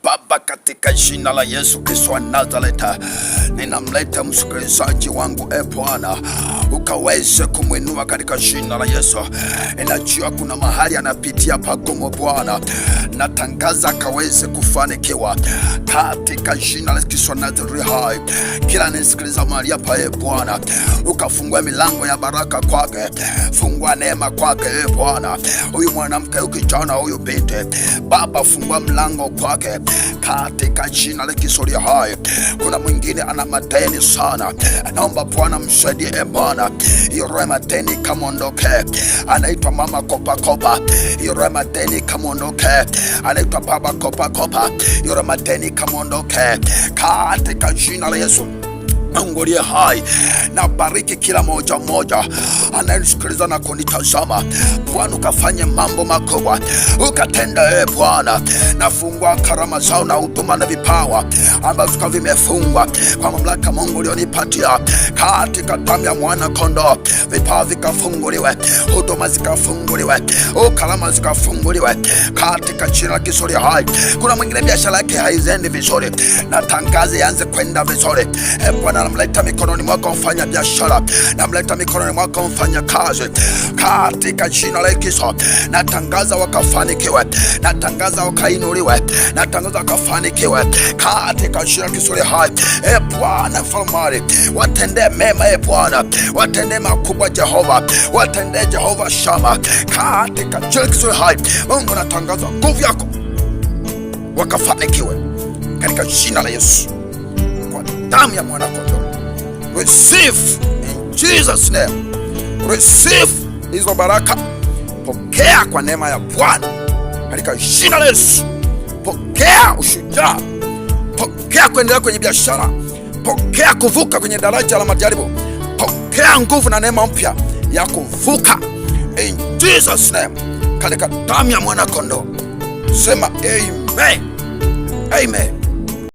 Baba, katika jina la Yesu Kristo wa Nazareti, ninamleta msikilizaji wangu, e Bwana, ukaweze kumwinua katika jina la Yesu. Ninajua kuna mahali anapitia pagumu, Bwana, natangaza akaweze kufanikiwa katika jina la Yesu Kristo wa Nazareti hai. Kila nisikiliza mahali hapa, e Bwana, ukafungua milango ya baraka kwake, fungua neema kwake, e Bwana. Huyu mwanamke, huyu kijana, huyu binti, Baba, fungua mlango kwake katika jina la Yesu aliye hai. Kuna mwingine ana madeni sana, naomba Bwana msaidie, e Bwana, hiyo roho ya madeni kamwondoke. Anaitwa mama kopakopa, hiyo roho ya madeni kamwondoke. Anaitwa baba kopakopa, hiyo roho ya madeni kamwondoke katika jina la Yesu. Mungu aliye hai, na bariki kila moja moja anayenisikiliza na kunitazama. Bwana, ukafanye mambo makubwa, ukatenda e Bwana. Nafungua karama zao na huduma na vipawa ambavyo vimefungwa kwa mamlaka Mungu ulionipatia katika damu ya mwana kondoo. Vipawa vikafunguliwe, huduma zikafunguliwe, karama zikafunguliwe katika jina la Yesu aliye hai. Kuna mwingine biashara yake haizendi vizuri, natangaza ianze kwenda vizuri. E Bwana, namleta mikononi mwako mfanya biashara, namleta mikononi mwako mfanya kazi katika jina la Yesu. Natangaza wakafanikiwe, natangaza wakainuliwe, natangaza wakafanikiwe katika jina la Yesu aliye hai. E Bwana mfalme, watendee mema, e Bwana, watendee makubwa Jehova, watendee Jehova Shama katika jina la Yesu aliye hai. Mungu, natangaza nguvu yako wakafanikiwe katika jina la Yesu, kwa damu ya mwana kondoo. Receive in Jesus name, receive hizo baraka, pokea kwa neema ya Bwana katika jina la Yesu. Pokea ushujaa, pokea kuendelea kwenye biashara, pokea kuvuka kwenye daraja la majaribu, pokea nguvu na neema mpya ya kuvuka in Jesus name, katika damu ya mwana kondoo. Sema amen, amen.